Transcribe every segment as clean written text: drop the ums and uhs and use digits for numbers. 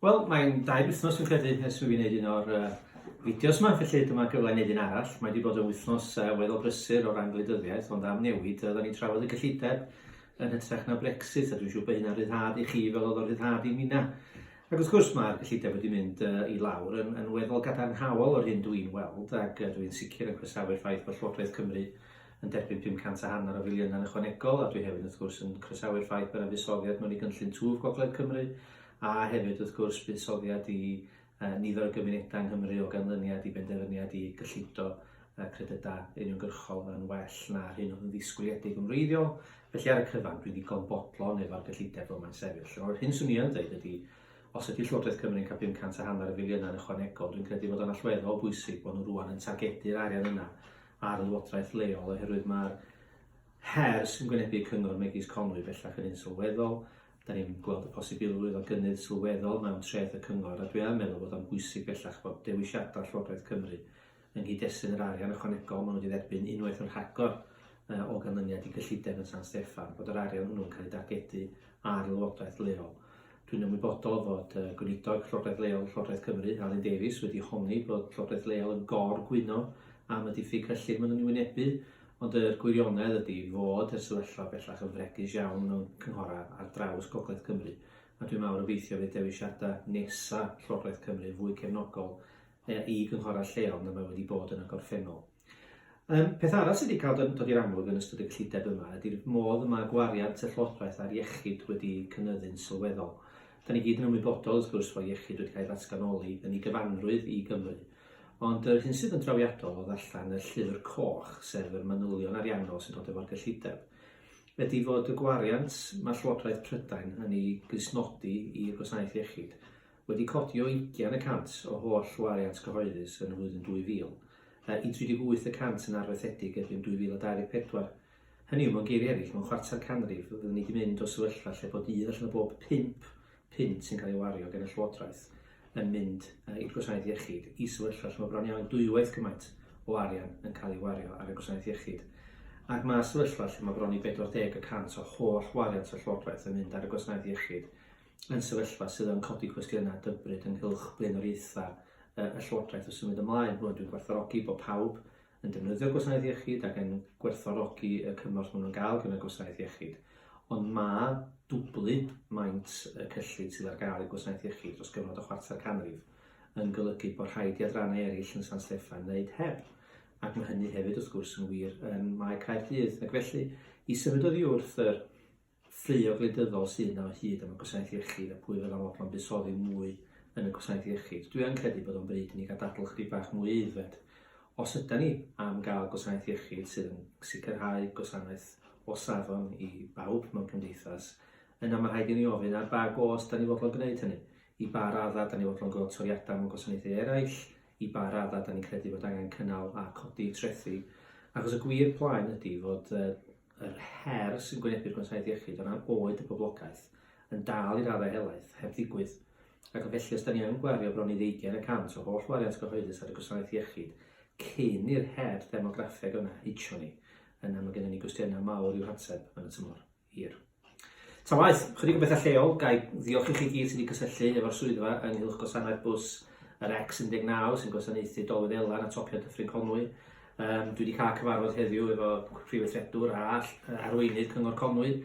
Wel, mae'n dair wythnos dwi'n credu ers i fi wneud un o'r uh, fideos yma, felly dyma gyfle i wneud un arall. Mae wedi bod yn wythnos uh, weddol brysur o ran gwleidyddiaeth, ond am newid, oedden ni'n trafod y gyllideb yn hytrach na Brexit, a dwi'n siŵr bod hynna'n rhyddhad i chi fel oedd o'n rhyddhad i minna. Ac wrth gwrs mae'r gyllideb wedi mynd uh, i lawr yn, yn weddol gadarnhaol o'r hyn dwi'n weld, ac uh, dwi'n sicr yn croesawu'r ffaith bod Llywodraeth Cymru yn derbyn 500 a hanner o filiynau'n ychwanegol, a dwi hefyd wrth gwrs yn croesawu'r ffaith bod yna fuddsoddiad mewn i gynllun twf Gogledd Cymru, a hefyd wrth gwrs buddsoddiad i uh, nifer o gymunedau yng Nghymru o ganlyniad i benderfyniad i gyllido uh, credydau uniongyrchol yn well na'r hyn oedd yn ddisgwyliedig yn wreiddiol. Felly ar y cyfan, dwi'n ddigon bodlon efo'r gyllideb fel mae'n sefyll. O'r hyn swn i yn dweud ydy, os ydy Llywodraeth Cymru'n cael 500 a hanner y filiynau yn ychwanegol, dwi'n credu fod o'n allweddol bwysig bod nhw rwan yn targedu'r arian yna ar lywodraeth leol oherwydd mae'r her sy'n gwynebu cyngor megis Conwy bellach yn un sylweddol. Da ni'n gweld y posibilrwydd o gynnydd sylweddol mewn treth y cyngor a dwi yn meddwl bod o'n bwysig bellach bod dewisiadau Llywodraeth Cymru yng nghyd-destun yr arian ychwanegol maen nhw wedi dderbyn unwaith yn rhagor o ganlyniad i gyllideb yn San Steffan, bod yr arian hwnnw'n cael ei dargedu ar lywodraeth leol. Dwi'n ymwybodol fod Gweinidog Llywodraeth Leol Llywodraeth Cymru, Alun Davies, wedi honni bod Llywodraeth Leol yn gor-gwyno am y diffyg cyllid maen nhw'n ei wynebu, ond yr gwirionedd ydy fod y sefyllfa bellach yn fregus iawn mewn cynghorau ar draws Gogledd Cymru, a dwi'n mawr obeithio fydd dewisiadau nesa Llywodraeth Cymru fwy cefnogol i gynghorau lleol na mae wedi bod yn y gorffennol. Um, peth arall sydd wedi cael dod i'r amlwg yn ystod y gyllideb yma ydy'r modd y mae gwariant y Llywodraeth ar iechyd wedi cynyddu'n sylweddol. Da ni gyd yn ymwybodol, wrth gwrs, fod iechyd wedi cael ei ddatganoli yn ei gyfanrwydd i Gymru. Ond yr hyn sydd yn drawiadol o ddarllen y llyfr coch, sef yr manylion ariannol sy'n dod efo'r gyllideb, ydy fod y gwariant mae Llywodraeth Prydain yn ei glustnodi i'r gwasanaeth iechyd wedi codi o ugain y cant o holl wariant cyhoeddus yn y flwyddyn 2000 i 38 y cant yn arfaethedig erbyn 2024. Hynny yw, mewn geiriau eraill, mewn chwarter canrif, fyddwn ni wedi mynd o sefyllfa lle bod un allan o bob pump punt sy'n cael ei wario gan y Llywodraeth yn mynd i'r gwasanaeth iechyd i sefyllfa lle mae bron iawn dwywaith cymaint o arian yn cael ei wario ar y gwasanaeth iechyd. Ac mae sefyllfa lle mae bron i 40 y cant o holl wariant y Llywodraeth yn mynd ar y gwasanaeth iechyd yn sefyllfa sydd yn codi cwestiynau dybryd ynghylch blaenoriaethau y Llywodraeth o symud ymlaen. Rwan, dwi'n gwerthfawrogi bod pawb yn defnyddio'r gwasanaeth iechyd ac yn gwerthfawrogi y cymorth maen nhw'n gael gan y gwasanaeth iechyd, ond mae dwblu maint y cyllid sydd ar gael i'r gwasanaeth iechyd dros gyfnod o chwarter canrif yn golygu bod rhaid i adrannau eraill yn San Steffan wneud heb. Ac mae hynny hefyd, wrth gwrs, yn wir ym Mae Caerdydd. Ac felly, i symud oddi wrth yr ffraeo gwleidyddol sydd 'na o hyd am y gwasanaeth iechyd a pwy fydda'n fodlon buddsoddi mwy yn y gwasanaeth iechyd. Dwi yn credu bod o'n bryd i ni gael dadl chydig bach mwy aeddfed. Os ydan ni am gael gwasanaeth iechyd sydd yn sicrhau gwasanaeth o safon i bawb mewn cymdeithas, yna mae rhaid i ni ofyn ar ba gost 'dan ni fodlon gwneud hynny, i ba raddau 'dan ni fodlon gweld toriadau mewn gwasanaethau eraill, i ba raddau 'dan ni'n credu bod angen cynnal a codi trethi. Achos y gwir plaen ydy fod yr her sy'n gwynebu'r Gwasanaeth Iechyd o ran oed y boblogaeth yn dal i raddau helaeth heb ddigwydd, ac felly os da ni yn gwario bron i ddeugain y cant o holl wariant gyhoeddus ar y Gwasanaeth Iechyd cyn i'r her ddemograffeg yna hitio ni, yna mae gennym ni gwestiynau mawr i'w hateb yn y tymor hir. Ta waeth, chydig o bethau lleol, ga i ddiolch i chi gyd sydd wedi cysylltu efo'r swyddfa ynghylch gwasanaeth bws yr X19 sy'n gwasanaethu Dolydd Elan a topio Dyffryn Conwy. Um, dwi wedi cael cyfarfod heddiw efo Prif Weithredwr a arweinydd Cyngor Conwy.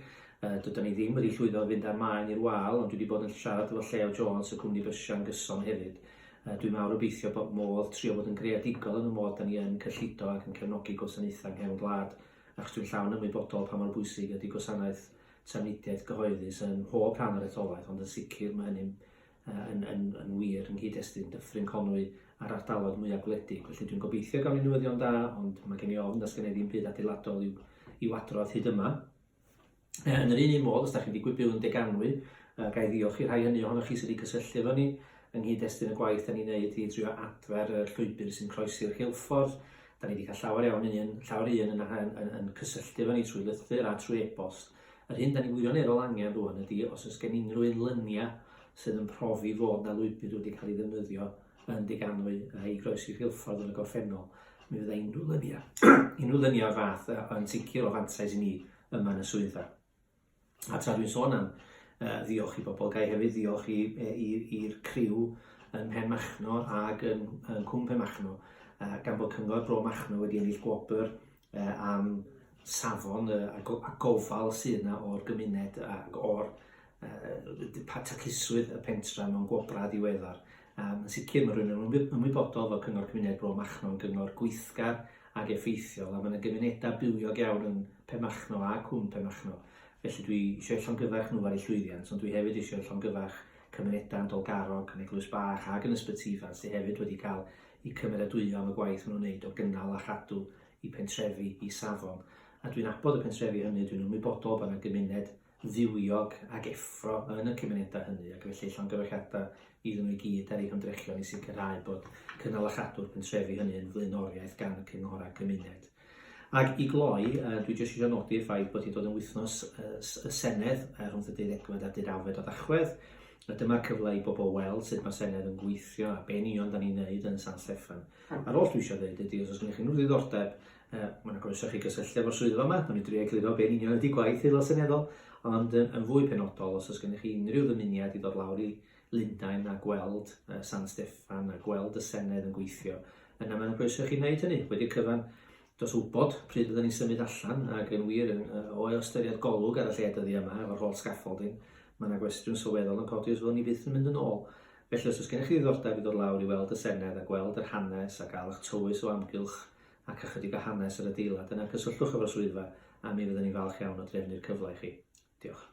Uh, Dydyn ni ddim wedi llwyddo i fynd â'r maen i'r wal, ond dwi wedi bod yn siarad efo Llew Jones, y cwmni bysiau'n gyson hefyd. Uh, dwi'n mawr obeithio bod modd trio bod yn greadigol yn y modd da ni yn cyllido ac yn cefnogi gwasanaethau yng nghefn gwlad. achos dwi'n llawn ymwybodol pa mor bwysig ydy gwasanaeth trafnidiaeth gyhoeddus yn mhob rhan o'r etholaeth, ond yn sicr mae hynny'n yn, yn, yn wir yng nghyd-destun Dyffryn Conwy a'r ardaloedd mwyaf gwledig. Felly dwi'n gobeithio gawn ni newyddion da, ond mae gen i ofn does gen i ddim byd adeiladol i'w, i'w adrodd hyd yma. Yn yr un un modd, os da chi'n digwydd byw yn Deganwy, ga i ddiolch i'r rhai hynny ohonoch chi sydd wedi cysylltu efo ni yng nghyd-destun y gwaith da ni'n neud i drio adfer y llwybr sy'n croesi'r rheilffordd. Da ni wedi cael llawer iawn un, llawer un yn, yn, yn, yn cysylltu efo ni trwy lythyr a trwy e-bost. Yr hyn da ni wirioneddol angen rwan ydy os oes gen unrhyw un lyniau sydd yn profi fod na lwybr wedi cael ei ddefnyddio yn Deganwy i groesi'r rheilffordd yn y gorffennol, mi fyddai unrhyw lyniau, unrhyw lyniau o'r fath yn sicr o fantais i ni yma yn y swyddfa. A tra dwi'n sôn am ddiolch i bobl, gai hefyd ddiolch i'r criw yn Mhenmachno ag yn, yn Cwm Penmachno, gan bod Cyngor Bro Machno wedi ennill gwobr am safon a gofal sydd yna o'r gymuned ac o'r taclusrwydd y pentra mewn gwobrau diweddar. Yn sicr mae rhywun yn ymwybodol fod Cyngor Cymuned Bro Machno yn gyngor gweithgar ac effeithiol, a mae yna gymunedau bywiog iawn yn Penmachno a Cwm Penmachno. Felly dwi eisiau llongyfarch nhw ar eu llwyddiant, ond dwi hefyd eisiau llongyfarch cymunedau yn Dolgarrog, yn Eglwys Bach ac yn Ysbyty Ifan sydd hefyd wedi cael eu cymeradwyo am y gwaith maen nhw'n wneud o gynnal a chadw i pentrefi i safon. A dwi'n nabod y pentrefi hynny, dwi'n ymwybodol bod yna gymuned fywiog ac effro yn y cymunedau hynny, ac felly llongyfarchiadau iddyn nhw i gyd ar eu hymdrechion i sicrhau bod cynnal a chadw'r pentrefi hynny yn flaenoriaeth gan y cynghorau cymuned. Ac i gloi, dwi jyst eisiau nodi'r ffaith bod hi'n dod yn wythnos y Senedd rhwng y deuddegfed a'r deurawfed o Dachwedd. A dyma'r cyfle i bobl weld sut mae'r Senedd yn gweithio a be'n union da ni'n neud yn San Steffan. A'r oll dwi eisiau dweud ydy, os oes gennych chi unrhyw ddiddordeb, mae yna groeso chi gysylltu efo'r swyddfa yma, nawn ni drio egluro be'n union ydy gwaith Aelod Seneddol, ond yn, yn fwy penodol, os oes gennych chi unrhyw ddymuniad i ddod lawr i Lundain a gweld San Steffan a gweld y Senedd yn gweithio, yna mae yna groeso i chi wneud hynny. Wedi'r cyfan, dos wybod pryd fyddwn ni'n symud allan, ac yn wir, yn, o ystyried golwg ar y lle dyddiau yma, efo'r holl scaffolding, mae yna gwestiwn sylweddol yn codi os fyddwn ni byth yn mynd yn ôl. Felly os oes gennych chi ddiddordeb i ddod lawr i weld y Senedd a gweld yr hanes a gael eich tywys o amgylch ac ychydig o hanes yr adeilad, yna cysylltwch efo'r swyddfa a mi fyddwn ni'n falch iawn o drefnu'r cyfle i chi. Diolch.